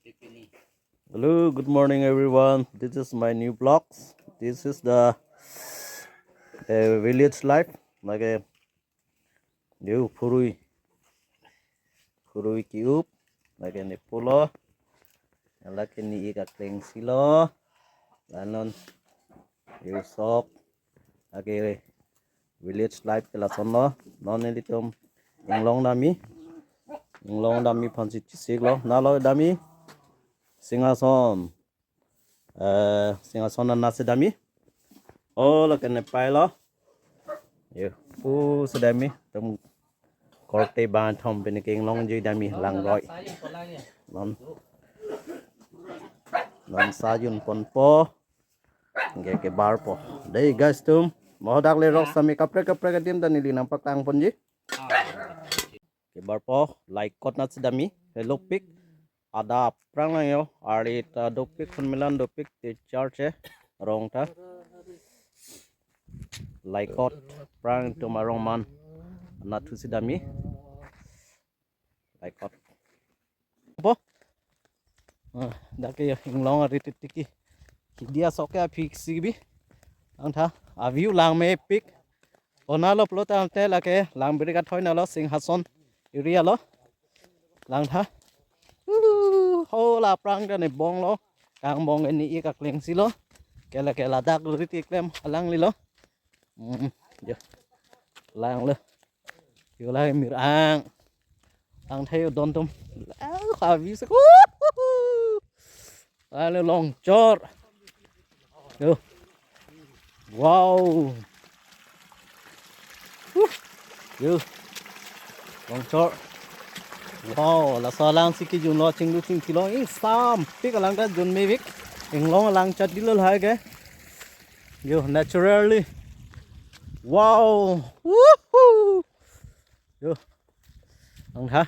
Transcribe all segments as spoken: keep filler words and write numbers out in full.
Hello, good morning, everyone. This is my new vlogs. This is the uh, village life. Lake new phurui, phurui ki-up. Lake ne pulo. Lake ne-ik akleng si lo. La non new sok. Lake village life ke lason lo. Non nelitum inglong dam-i. Inglong dam-i aphansi chesik lo. Nalo dam-i. Singhason. Eh, Singhason anat si dam-i. Oh, lake ne pai lo. Yo, pu si dam-i. Tum korte bangthom pen ke inglong jui dam-i langroi. Non. Non sajun ponpo. Ke kebarpo. Dei guys tum. Mo dak le rok sami kaprek kaprek adim ta neli nangpaklang ponji. Kebarpo, Laikot anat si dam-i. Helopik. Ada aphrang lang yo. Ari ta dopik, phun melan dopik, te church eh. Rong ta. Laikot aphrang tum arong man. Anat thu si dam-i. Laikot. Po? Ah, dak ke yo, inglong ari titiki. Hidia sok ke aphi si bi. Langtha, a-view langmepik. Konat lo pulo tangte lake Langbirik athoi nalo, Singhason area lo. Langtha. Uhu, ho la aphrang ke ne bong lo. Kangbong ke ne-ik akleng si lo. Ke lake ladak rit keklem alangli lo. Hmm, yo. Lang lo. Yo la mir-ang. Langtha yo don tum. Ah, habis. Uhuhu. Alo longchor. Yo. Wow. Huh. Yo. Longchor. Wow, laso alang si kejun lo, chinglu chingthi lo. Ingsampik alang ta junmepik. Inglong alang chot dilo lahai ke. Yo, naturally. Wow. Woohoo. Yo. Langtha.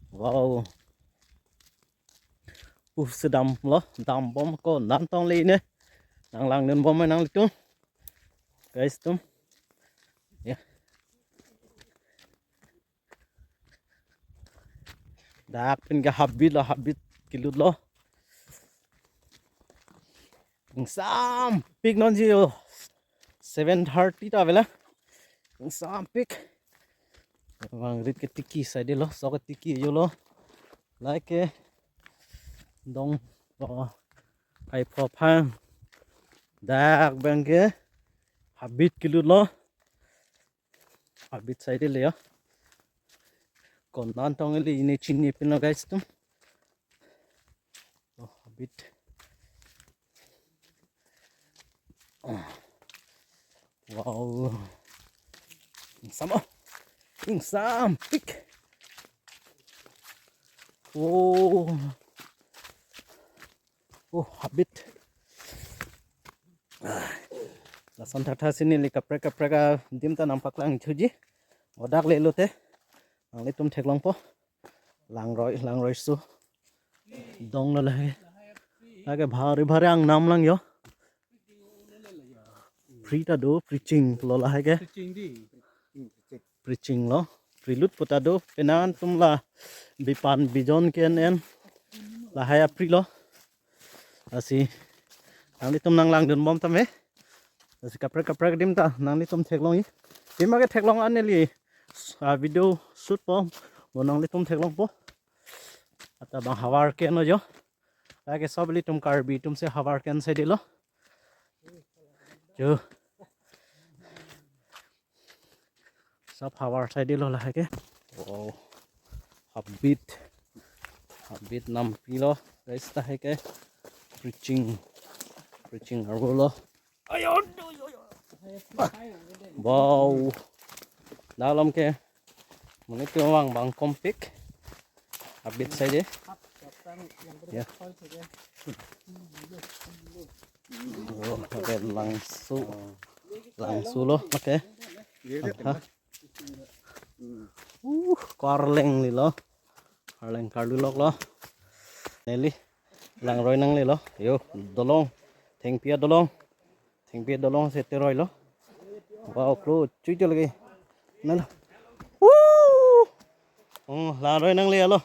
Wow. Uh, sedam lo, dambom ko nantong le ne. Nanglangdunbom nanglitum. Guys tum. Ya. Dak pen ke habit lo, habit kelut lo. Ingsampik non ji yo. Seven thirty ta avelo. Ingsampik. Vang rit ke tiki side lo, sok ke tiki yo lo. Lake dong, oh, kai pho phang. Dak abang ke habit kelut lo. Habit side le yo. Konat tong le ne chinine pin lo guys tum. Oh, habit. Wow. Ingsam, oh. Ingsampik. Oh. Oh, habit. Ah. Lason thaktha si neli kaprek kaprek adim ta nangpaklang thuji. Mo dak le lote nanglitum theklongpo. Langroi, langroi su. Dong lo lahai. Lake bhari bhari angnam lang yo. Free ta do, preaching lo lahai ke. Preaching lo. Prelude pu ta do, penang atum la bipan bijon ke en en. Lahai a-free lo. Lasi nanglitum nanglangdunbom tame. Lasi kaprek kaprek adim ta nanglitum theklongji. Pima ke theklong an neli, ah, video shoot po. Mo nanglitum theklongpo. Ata bang havar ke no jo. Lake sob ilitum Karbi atum si havar ke side lo. Jo. Sob havar side lo lahai ke. Wow. Habit. Habit nampi lo. Guys, lahai ke. Preaching. Preaching arvo lo. Ayo, ayo, ayo. Wow. Dalam ke. Mane ke vang bang kompik. Habit side. Ya. Oh, okay, langsu. Langsu lo, okay. Aha. Uh, karleng li lo. Karleng karlulok lo. Neli. Langroi nangle lo. Yo, dolong. Thengpi adolong. Thengpi adolong si teroi lo. Wow, klo, chui chui lagi. Nalo. Woo! Oh, langroi nangle lo.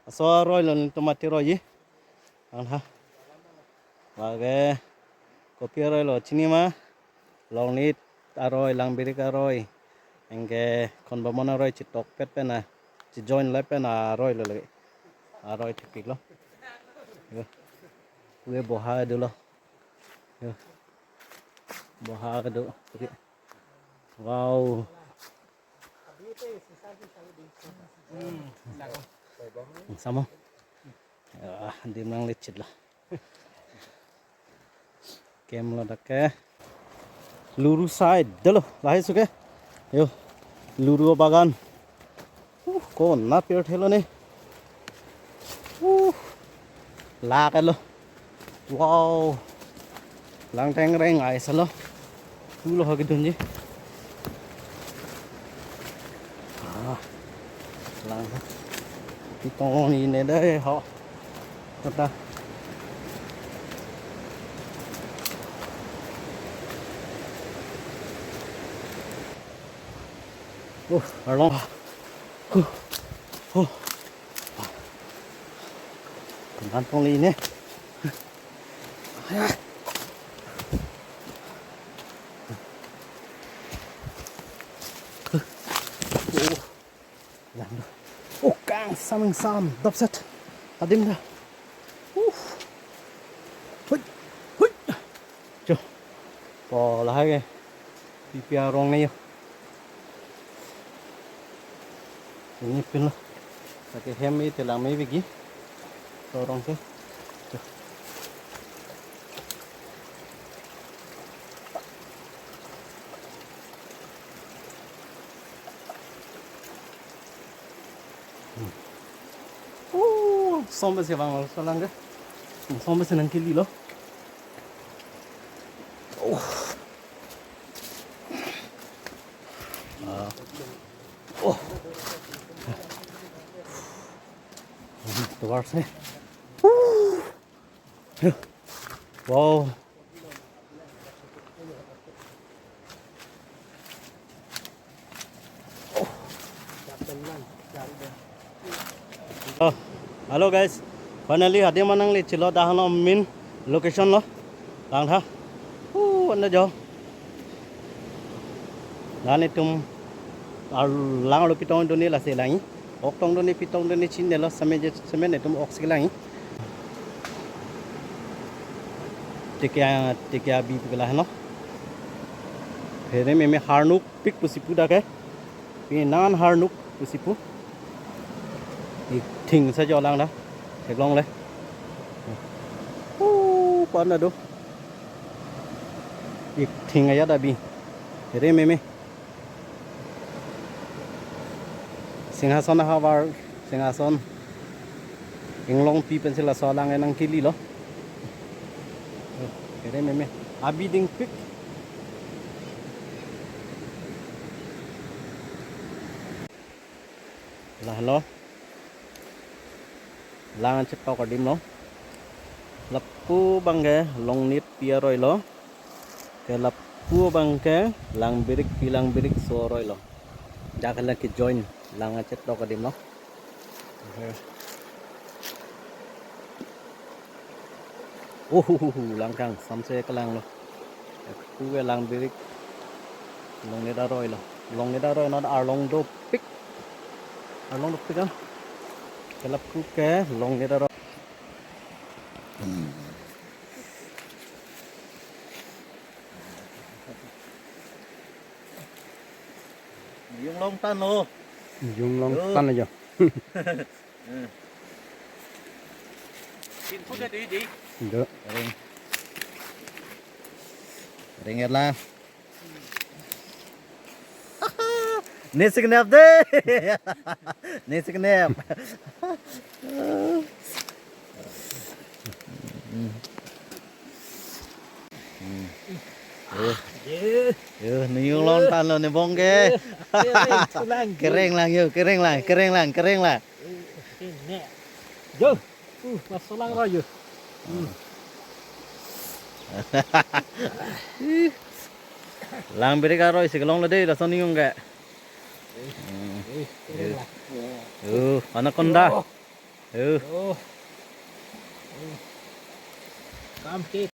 Laso aroi lo nelitum mati aroi ji. Ang ha. Lake kopi aroi lo chini ma. Longnit aroi, Langbirik aroi. Anke Khonbomon aroi chetokpet pen a. Chejoin le pen aroi lo lake. Aroi thepik lo. Yo. Kue boha do lo. Yo. Boha do. Oke. Wow. Samo. Ah, dim nang lecit lah. Kem lo dak ke. Luru side dolo, lahai suke. Yo. Luru bagan. Uh, kona pirthe lo ne. Uh, lake lo. Wow. Lang teng reng ai salo. Tu lo ha kedun ji. Ah. Lang. Pitong ni ne dai ho. Kota. Uh, arlong. Huh. Huh. Kantong li ne. Oh. Yang. Oh, kang saming sam dopset. Adim da. Uh. Hui. Hui. Jo. Po lahai ke. Pipi arong ne yo. Ini pin lo. Pakai hem itu lang mai bigi. Torong se. Jo. Hmm. Oh, som besi bang lo, solang ke. Hmm, som besi nangkeli lo. Oh. Ah. Oh. Tovar se. Wow. Oh, hello guys. Finally, hadim nang le chilo dah no main location lo. Langtha. Uh, anda jo. Dan itum ar lang lo pitong duni lasi langi. Ok tong duni pitong duni chin delo same je same netum ok si langi. Teke teke abi pekela heno. Here meme harnuk pik pusi pu dak ke. Pinan harnuk pusi pu. Ik thing sa jo lang da. Theklong le. Uh, pan ado. Ik thing ayat abi. Here meme. Singhason ahavar, Singhason. Inglongpi pensi laso alang enang kili lo. Kere meme. Abi dingpik. Lahelo. Lang chetok adim lo. Lapu abangke Longnit pi aroi lo. Ke lapu abangke Langbirik pi Langbirik so aroi lo. Dak la ke join lang chetok adim lo. Ohuhuhu, langkang, samse kelang lo. Lapu ke Langbirik. Longnit aroi lo. Longnit aroi not arlong dopik. Arlong dopik ah. Ke lapu ke Longnit aroi. Yung long tan lo. Yung long tan aja. Tin phut de di. Do. Ring. Ring ya lah. Ni siknep de. Ni siknep. Hmm. Hmm. Yo, yo, ni yung long tan lo ni bongke. Kereng, kereng lang yo, kereng lang, kereng lang, kereng lang. Ini. Yo. Uh, mas solang ra yo. Hmm. Langbirik aroi si kelong lo de, lason ni yung ke. Hmm. Uh, anaconda. Oh. Oh. Kam ke